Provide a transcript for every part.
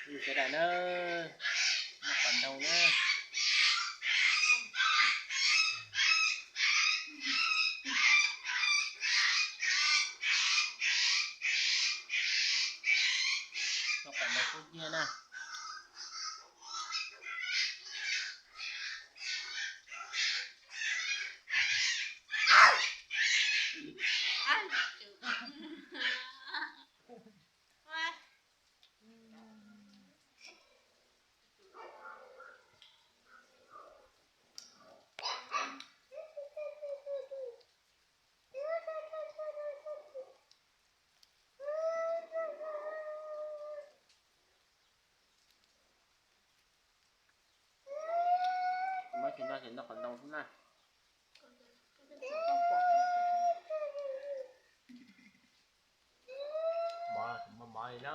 Ui, sawv daws na, noj qos ntoo na. Noj qos ntoo kub hnyiab na. Muab tsis noj ces noj qos ntoo xwb na. Mov, mov li na.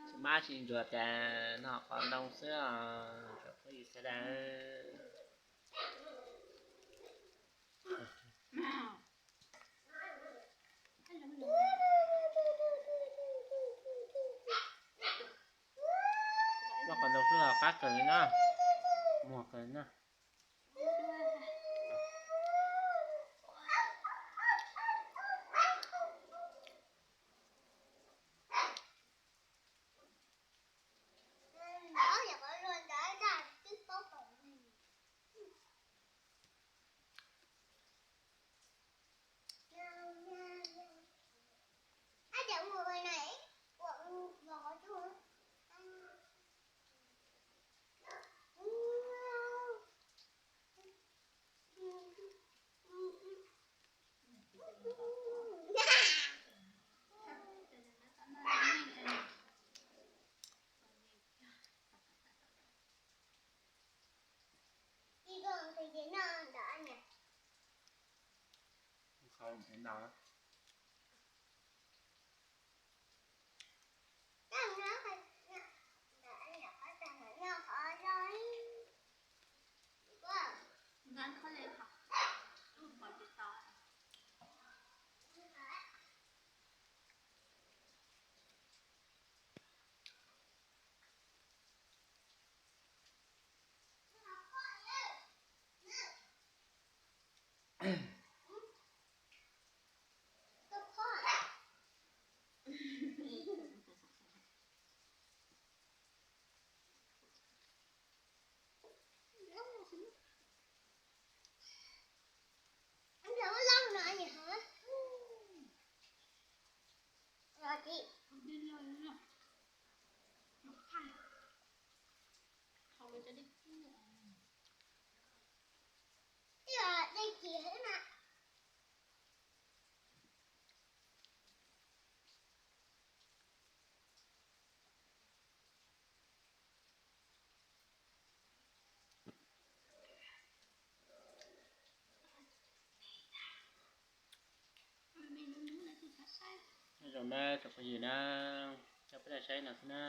Tsis mab tsis ntsuag ces noj qos ntoo xwb os, tsoom phooj ywg sawv daws. Noj qos ntoo xwb los qab kawg li na, muag kawg li na. Nyob zoo na tsoom phooj ywg na, coj peb los saib no xwb na.